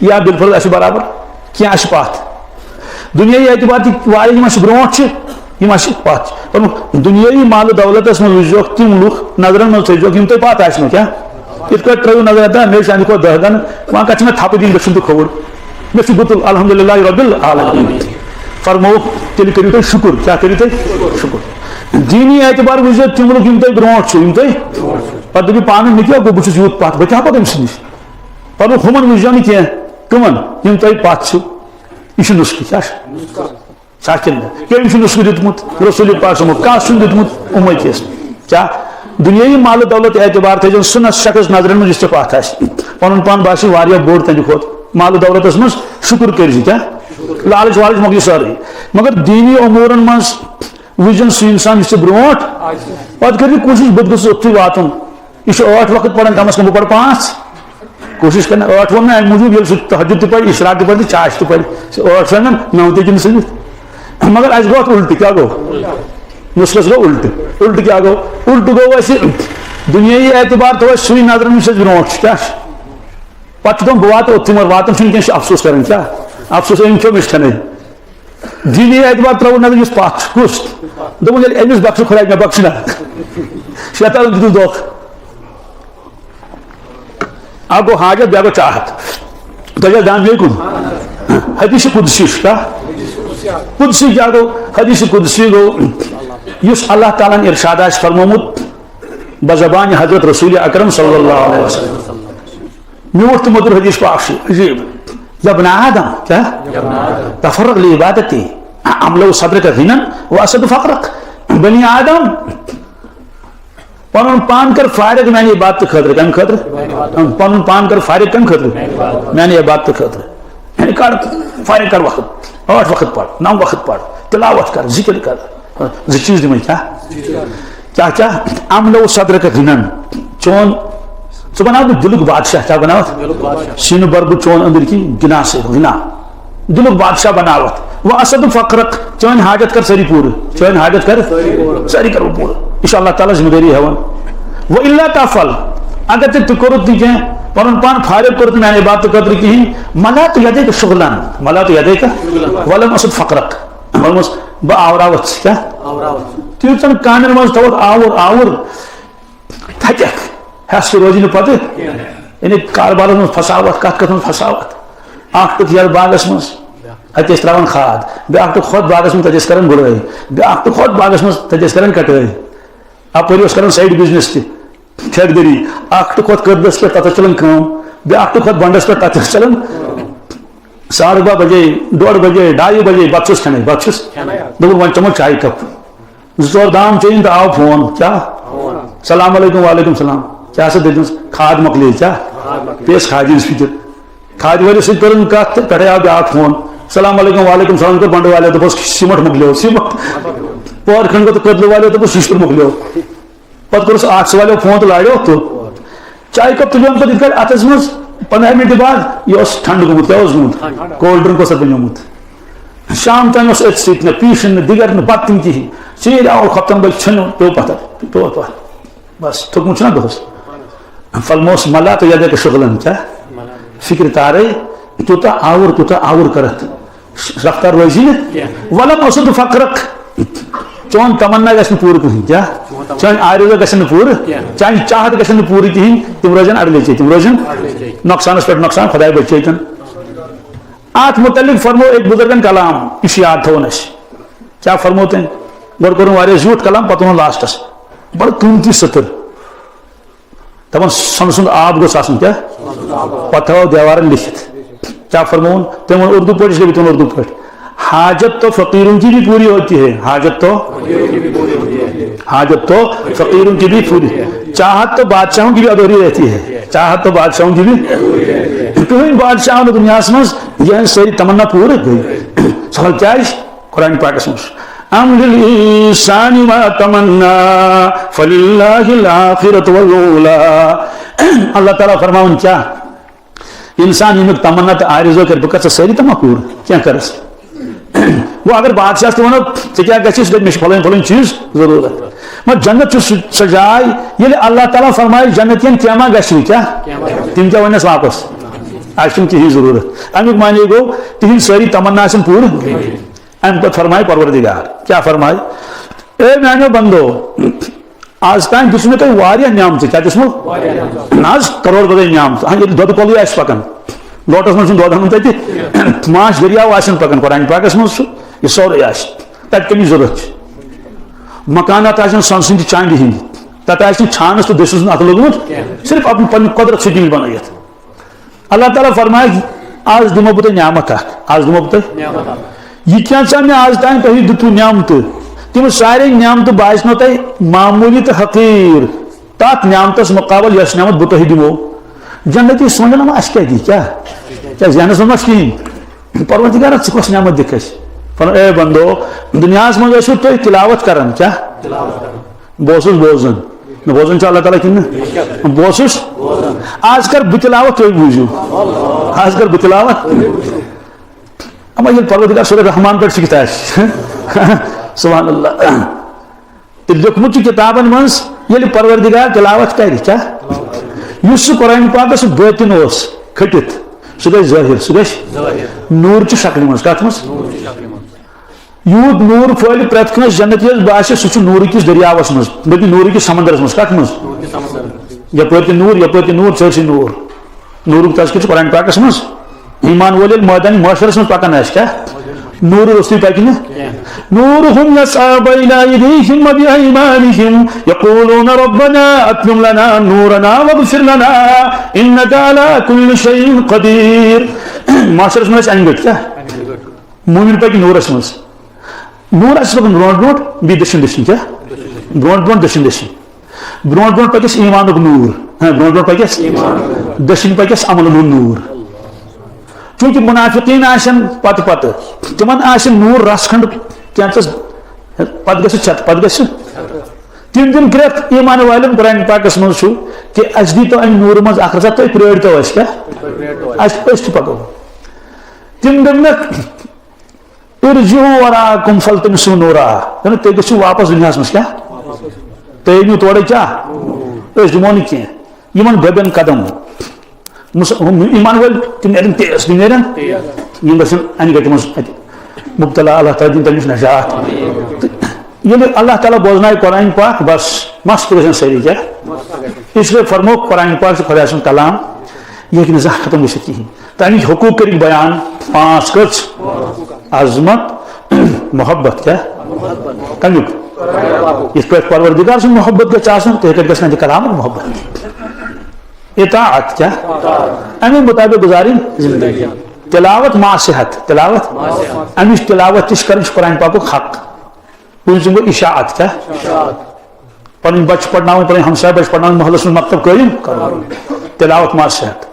یا بالفرض اَسہِ برابر، کینٛہہ اَسہِ پَتھ۔ دُنیٲیی اعتبار تہِ واریاہ یِم اَسہِ برونٛٹھ چھِ، یِم اَسہِ پَتھ چھِ۔ فرموو، دُنیٲیی مال و دولتَس منٛز وٕچھزیوکھ تِم لُکھ، نظرَن منٛز تھٲیزیوکھ، یِم تۄہہِ پَتھ آسنو، کیٛاہ؟ یِتھ پٲٹھۍ ترٛٲیِو نظر، دَپان، مےٚ چھِ اَمہِ کھۄتہٕ دَہ گَنہٕ، وۄنۍ کَتہِ چھِ مےٚ تھَپہٕ دِنۍ، مےٚ چھُنہٕ تہِ کھووُر، مےٚ چھُ گُتُل، الحمدللہ رب العالمین۔ فرمووُکھ، تیٚلہِ کٔرِو تُہۍ شُکُر۔ کیٛاہ کٔرِو تُہۍ؟ شُکُر۔ دیٖنی اعتبار وٕچھزیو تِم لُکھ، یِم تۄہہِ برونٛٹھ چھِو، یِم تۄہہِ پَتہٕ دٔپِو پانہٕ، مےٚ کیٛاہ گوٚو، بہٕ چھُس یوٗت پَتھ، بہٕ کیٛاہ پَکہٕ أمۍ سٕے نِش؟ پَتہٕ ہُمَن وٕچھزیو نہٕ کینٛہہ۔ کٕمَن؟ یِم تۄہہِ پَتھ چھِو۔ یہِ چھُ نُسخہٕ، کیٛاہ چھُ؟ چھا کِنہٕ نہ؟ کٔمۍ چھُ نُسخہٕ دیُتمُت؟ رسول پاک صٲبُن۔ کَس چھُنہٕ دیُتمُت؟ اُمتی یَس۔ کیٛاہ؟ دُنیٲیی مال و دولت اعتبار تھٲیزیو سُہ نہ شخص نظرَن منٛز یُس ژےٚ پَتھ آسہِ۔ پَنُن پان باسہِ واریاہ بوٚڑ تَمہِ کھۄتہٕ۔ مال و دولتَس منٛز شُکُر کٔرزِ، کیٛاہ؟ لالٕچ والٕچ مۄکلہِ سٲرٕے۔ مگر دیٖنی اُموٗرَن منٛز وٕچھزٮ۪ن سُہ اِنسان یُس ژےٚ برونٛٹھ، پَتہٕ کٔرزِ کوٗشِش بہٕ تہِ گوٚژھُس اوٚتتھٕے واتُن۔ یہِ چھُ ٲٹھ وقت پَران، کَم از کَم بہٕ پَرٕ پانٛژھ۔ کوٗشِش کَرٕنۍ۔ ٲٹھ ووٚن مےٚ اَمہِ موٗجوٗب، ییٚلہِ سُہ تہجد تہِ پَرِ، اِشراق تہِ پَرِ، تہٕ چاشت تہِ پَرِ، سُہ ٲٹھ سَنان نَو تہِ کِنہٕ سٔرِتھ۔ مگر اَسہِ گوٚو اَتھ اُلٹہٕ، کیٛاہ گوٚو؟ نُسخَس گوٚو اُلٹہٕ۔ اُلٹہٕ کیٛاہ گوٚو؟ اُلٹہٕ گوٚو اَسہِ، دُنیٲیی اعتبار تھوٚو اَسہِ سُے نظرَن منٛز، اَسہِ برونٛٹھ چھُ، کیٛاہ چھُ؟ پَتہٕ چھُ دَپان، بہٕ واتہٕ اوٚتتھٕے، مگر واتان چھُنہٕ کینٛہہ، چھُ اَفسوٗس کَران۔ کیٛاہ اَفسوٗس؟ أمۍ کھیوٚو، مےٚ چھُ کھٮ۪نَے۔ دیٖنی اعتبار ترٛاوُن نظر، یُس پَتھ چھُ، کُس؟ دوٚپُن، ییٚلہِ أمِس بخشہِ خۄداے، مےٚ بخشہِ نا۔ شیطانَن دیُتُس دھوکہٕ۔ اَکھ گوٚو حاجت، بیٛاکھ گوٚو چاہت۔ تۄہہِ چھا دھیان بیٚیہِ کُن؟ حدیث قدسی چھُ کیٛاہ؟ قدسی کیٛاہ گوٚو؟ حدیث قدسی گوٚو، یُس اللہ تعالیٰ ہَن ارشاد آسہِ فرمومُت بزبانِ حضرت رسول اکرم صلی اللہ علیہ وسلم۔ میوٗٹھ تہٕ مٔدُر حدیث پاک چھُ عجیٖب۔ یا بنی آدم، کیٛاہ؟ تفرغ لعبادتی، املأ صدرک غنی و اسد فقرک۔ بنی آدم، پنُن پان کر فارغ میانہِ عبادتہٕ خٲطرٕ۔ کمہِ خٲطرٕ؟ پنُن پان کر فارغ کمہِ خٲطرٕ؟ میانہِ عبادتہٕ خٲطرٕ۔ یعنی کر فارغ، کر وقت، ٲٹھ وقت پَر، نَو وقت پَر، تلاوت کر، ذکر کر۔ زٕ چیٖز دِمے کیٛاہ؟ کیٛاہ کیٛاہ؟ املأ صدرک غنی۔ چون، ژٕ بناو بہٕ دِلُک بادشاہ۔ کیٛاہ بناوتھ؟ سیٖنہٕ بَر بہٕ چون أنٛدٕرۍ کِنۍ غنا سۭتۍ، غنا۔ دِلُک بادشاہ بناوتھ۔ و اسد فقرک، چٲنۍ حاجت کر سٲری پوٗرٕ۔ چٲنۍ حاجت کر سٲری کر بہٕ پوٗرٕ۔ یہِ چھُ اللہ تعالیٰ ذمہٕ دٲری ہٮ۪وان۔ و الا تفعل، اگر ژےٚ تہِ کوٚرُتھ نہٕ کینٛہہ، پنُن پان فارغ کوٚرُتھ نہٕ میانہِ عبادتہٕ خٲطرٕ کِہیٖنۍ، ملأت یدیک شغلا، ملأت یدیک، ولم اسد فقرک۔ ووٚنمَس، بہٕ آوراوَتھ ژٕ، کیٛاہ؟ تیٖژَن کامٮ۪ن منٛز تھاوَتھ آوُر، آوُر، تھَکٮ۪کھ، ہٮ۪س تہِ روزِ نہٕ پَتہٕ۔ یعنی کاربارَس منٛز پھساوَتھ، کَتھ کَتھ منٛز پھساوَتھ۔ اَکھ ٹُک یَتھ باغَس منٛز، اَتہِ ٲسۍ ترٛاوان کھاد، بیٛاکھ ٹُک ہۄتھ باغَس منٛز، تَتہِ ٲسۍ کَران گُڈٲے، بیٛاکھ ٹُک ہۄتھ باغَس منٛز، تَتہِ ٲسۍ کَران کَٹٲے۔ اَپٲرۍ اوس کَران side business تہِ، ٹھیکہٕ دٔری۔ اَکھ ٹُک ہۄتھ کٔدلَس پٮ۪ٹھ، تَتھ ٲس چَلان کٲم، بیٛاکھ ٹُک ہۄتھ بَنٛڈَس پٮ۪ٹھ، تَتھ ٲس چَلان۔ ساڑٕ باہ بجے، ڈۄڈ بجے، ڈایہِ بجے بَتہٕ چھُس کھٮ۪نَے، بَتہٕ چھُس۔ دوٚپُن، "وۄنۍ چٮ۪مو چایہِ کَپ۔" زٕ ژور دام چیٚیِن تہٕ آو فون، کیٛاہ؟ سلام علیکم، وعلیکم سلام۔ کیٛاہ سا دٔلیٖل؟ کھاد مۄکلے، کیٛاہ؟ پیٚیَس کھادِ ہِنٛز فِکِر۔ کھادِ وٲلِس سۭتۍ کٔرٕن کَتھ تہٕ پٮ۪ٹھَے آو بیٛاکھ فون، "سلام علیکم، وعلیکم سلام"، کوٚر بَنٛڈٕ والٮ۪و، دوٚپُس، "سیٖمَٹھ مۄکلیو، سیٖمَٹھ۔" پٲر کھنٛڈ گوٚو تہٕ کٔدلہٕ والٮ۪و، دوٚپُس، "شِشتٕر مۄکلیو۔" پَتہٕ کوٚرُس آٹھ سوالو فون تہٕ لاریو توٚت۔ چایہِ کپ تُلِم پَتہٕ یِتھ کٲٹھۍ اَتھَس منٛز، پنٛداہ مِنٹہِ بعد یہِ اوس ٹھنٛڈٕ گوٚمُت، کیٛاہ اوس گوٚمُت؟ Cold drink اوس اَتھ بَنیومُت۔ شام تام اوس أتھۍ سۭتۍ، نہ پیٖشِن، نہ دِگر، نہ بَتہٕ تہِ نہٕ کِہیٖنۍ۔ ژیٖرۍ آو، خۄفتن بٔلۍ، ژھیوٚن پیوٚو پَتھر، پیوٚو پَتھر۔ بس، تھوٚکمُت چھُنہ دۄہَس۔ فالموسٹ مَلَّ تہٕ یَدَکَ شُغلًا، کیٛاہ؟ فِکرِ تارَے، تیوٗتاہ آوُر، تیوٗتاہ آوُر کَرَتھ۔ رفتار روزی نہٕ۔ کینٛہہ۔ وَلَمْ أَصُبْ فَقْرَكَ۔ چون تمنا گژھِ نہٕ پوٗرٕ کِہیٖنۍ، کیٛاہ؟ چون تمنا۔ چٲنۍ آرزو گژھن نہٕ پوٗرٕ، کینٛہہ۔ چانہِ چاہت گژھن نہٕ پوٗرٕ کِہیٖنۍ، تِم روزن اَڑلے ژےٚ، تِم روزن اَڑلے ژےٚ۔ نۄقصانَس پٮ۪ٹھ نۄقصان، خۄداے بچٲیتن۔ اَتھ مُتعلِق فرموو أکۍ بُزرگن کلام، یہِ چھُ یاد تھاوُن اَسہِ۔ کیٛاہ فرموو تٔمۍ؟ گۄڈٕ کوٚرُن واریاہ زیوٗٹھ کلام، پتہٕ ووٚنُن لاسٹس، بڑٕ قۭمتی سٔتٕر۔ دَپان، سۄنہٕ سُنٛد آب گوٚژھ آسُن، کیٛاہ؟ پتہٕ تھاوو دیوارن لیکھِتھ۔ کیٛاہ فرمووُن؟ تٔمۍ ووٚن اردو پٲٹھۍ، أسۍ گٔے تِمن اردو پٲٹھۍ۔ حاجت تو فقیروں کی بھی پوری ہوتی ہے، حاجت تو، حاجت تو فقیروں کی بھی پوری، چاہت تو بادشاہوں کی بھی ادھوری رہتی ہے، چاہت تو بادشاہوں کی بھی۔ کٕہٕنۍ بادشاہ آو نہٕ دُنیاہس منٛز، یِہنٛز سٲری تمنا پوٗرٕ گٔے۔ سوال کیٛازِ؟ قرآن پاکس منٛز، "ام للانسان ما تمنا فللہ الاخرۃ والاولی۔" اللہ تعالیٰ فرماوان کیٛاہ؟ انسان ییٚمیُک تمنا تہٕ آرزو کرِ، بہٕ کرٕ ژےٚ سٲری تمنا پوٗرٕ، کینٛہہ کرس۔ گوٚو اگر بادشاہس تہِ ونو، "ژےٚ کیٛاہ گژھِ؟" سُہ دپہِ، "مےٚ چھِ فلٲنۍ فلٲنۍ چیٖز ضروٗرت۔" مگر جنت چھُ سُہ، سۄ جاے، ییٚلہِ اللہ تعالیٰ فرمایہِ، جنتین کینٛہہ ما گژھِ، کیٛاہ؟ تِم کیٛاہ ونس واپس؟ اسہِ چھُنہٕ کِہیٖنۍ ضروٗرت۔ امیُک معنی گوٚو، تِہنٛدۍ سٲری تمنا آسن پوٗرٕ۔ امہِ پتہٕ فرمایہِ پروردگار، کیٛاہ فرمایہِ؟ اے میانیو بندو، آز تام دِژ مےٚ تۄہہِ واریاہ نعمژٕ۔ کیٛاہ دِژمو؟ نہ حظ، کرور بدے نعمژٕ۔ ہاں، ییٚلہِ دۄدٕ کۄلٕے آسہِ پکان، لوٹس منٛز چھُنہٕ دۄد ہنُن تتہِ، ماچھ دٔریاو آسن پکان، قرآن پاکس منٛز چھُ، یہِ سورُے آسہِ۔ تتہِ کٔمِچ ضروٗرت چھِ؟ مکانات آسن سۄنہٕ سٕنٛدِ چاندِ ہٕنٛدِ، تتہِ آسہِ نہٕ چھانس تہٕ دٔسِل سُنٛد اتھٕ لوٚگمُت، صرف اپنی پننہِ قۄدرت سۭتۍ یِم بنٲیِتھ۔ اللہ تعالیٰ فرمایہِ، آز دِمو بہٕ تۄہہِ نعمت اکھ، آز دِمو بہٕ تۄہہِ۔ نعمت اکھ۔ یہِ کینٛژھا مےٚ آز تام تۄہہِ دِتوٕ نعمتہٕ، تِم سارے نعمتہٕ باسنو تۄہہِ معموٗلی تہٕ حقیٖر تتھ نعمتس مقابل یۄس نعمت بہٕ تۄہہِ دِمو۔ جنتی سونچن، اما اسہِ کیٛاہ دی، کیٛاہ؟ کیٛاہ ذہنس منٛز ما چھُ کِہیٖنۍ؟ پروردگارا، ژٕ کۄس نعمت دِکھ اسہِ؟ فرمو، اے بندو، دُنیاہس منٛز ٲسوٕ تُہۍ تلاوت کران، کیٛاہ؟ بہٕ اوسُس بوزان۔ نہ، بوزان چھُ اللہ تعالیٰ کِنہٕ نہٕ؟ بہٕ اوسُس۔ آز کر بہٕ تلاوت، تُہۍ بوٗزِو۔ آز کر بہٕ تلاوت۔ اما ییٚلہِ پروردگار سورہ رحمان پٮ۪ٹھ چھُ کِتاب۔ سبحان اللہ۔ تہٕ لیوٚکھمُت چھُ کِتابن منٛز، ییٚلہِ پروردگار تلاوت کرِ، کیٛاہ؟ یُس سُہ قرآن پاکس باطن اوس کھٔٹِتھ، سُہ گژھِ ظٲہِر، سُہ گژھِ۔ نوٗر چہِ شکلہِ منٛز، کتھ منٛز؟ یوٗت نوٗر پھٔہلہِ پرٛٮ۪تھ کٲنٛسہِ جنتی یس باسہِ، سُہ چھُ نوٗرٕ کِس دٔریاوس منٛز، بلکہِ نوٗرٕ کِس سمندرس منٛز۔ کتھ منٛز؟ یپٲرۍ تہِ نوٗر، یپٲرۍ تہِ نوٗر، سٲرسٕے نوٗر۔ نوٗرُک تذکرٕ چھُ قرآن پاکس منٛز۔ ایمان وٲلۍ ییٚلہِ مٲدانِ محشرس منٛز پکان آسہِ، کیٛاہ؟ نوٗرٕ روٚستُے پکہِ نہٕ۔ نورهم يسعى بين أيديهم وبأيمانهم يقولون ربنا أتمم لنا نورنا واغفر لنا إنك على كل شيء قدير۔ محشرس منٛز آسہِ انہِ گٔٹۍ، کیٛاہ؟ مومن پکہِ نوٗرس منٛز۔ نوٗر آسہِ پکان برونٛٹھ برونٛٹھ، بیٚیہِ دٔچھُن دٔچھُن، کیٛاہ؟ برونٛٹھ برونٛٹھ دٔچھُن دٔچھُن۔ برونٛٹھ برونٛٹھ پکٮ۪س ایمانُک نوٗر۔ ہاں، برونٛٹھ برونٛٹھ پکٮ۪س؟ دٔچھِنۍ پکٮ۪س عملن ہُنٛد نوٗر۔ چونکہ منافقین آسن پتہٕ پتہٕ، تِمن آسہِ نوٗر رژھ کھنڈ کینٛژس، پتہٕ گژھِ چھت، پتہٕ گژھِ۔ تِم دِن گرٛٮ۪کھ ایمان والٮ۪ن۔ قرآن پاکس منٛز چھُ کہ اسہِ دیٖتو امہِ نوٗرٕ منٛز اکھ رژھا، تُہۍ پرٛٲرۍتو اسہِ، کیٛاہ؟ اسہِ، أسۍ تہِ پکو۔ تِم دِن نہٕ، "ارجعوا وراءکم فالتمسوا نورا"، یعنی تُہۍ گٔژھِو واپس دُنیاہس منٛز، کیٛاہ؟ تُہۍ أنِو تورے کیٛاہ؟ أسۍ دِمو نہٕ کینٛہہ۔ یِمن گۄبٮ۪ن قدم۔ مُس-، ہُم ایمان وٲلۍ، تِم نیرن تیز، تِم نیرن۔ یِم گژھن انہِ گٹہِ منٛز اتہِ مبتلا، اللہ تعالیٰ دِن تٔمِس نجات۔ تہٕ ییٚلہِ اللہ تعالیٰ بوزنایہِ قرآن پاک، بس مست گژھن سٲری، کیٛاہ؟ اس لیے فرموو، قرآن پاک چھُ خۄداے سُنٛد کلام، یہِ ہیٚکہِ نہٕ زانٛہہ ختم گٔژھِتھ کِہیٖنۍ۔ تہٕ اَمِکۍ حقوٗق کٔرِکھ بیان، پانٛژھ کٔژ؟ عظمت، محبت، کیٛاہ؟ کَمیُک؟ یِتھ پٲٹھۍ پروردگار سُنٛد محبت گژھِ آسُن، تِتھَے پٲٹھۍ گژھِ نہٕ اَتہِ کلامُک محبت۔ اطاعت، کیٛاہ؟ اَمے مُطابق گُزارٕنۍ زندگی۔ تلاوت مع صحت، تلاوت، اَمِچ تلاوت تہِ چھِ کَرٕنۍ، یہِ چھُ قرآن پاکُک حق۔ پوٗنٛژِم گوٚو اشاعت، کیٛاہ؟ پنٕنۍ بچہِ پرناوٕنۍ، پنٕنۍ ہمسایہِ بچہِ پرناوٕنۍ، محلس منٛز مکتب قٲیِم کرُن۔ تلاوت مع صحت۔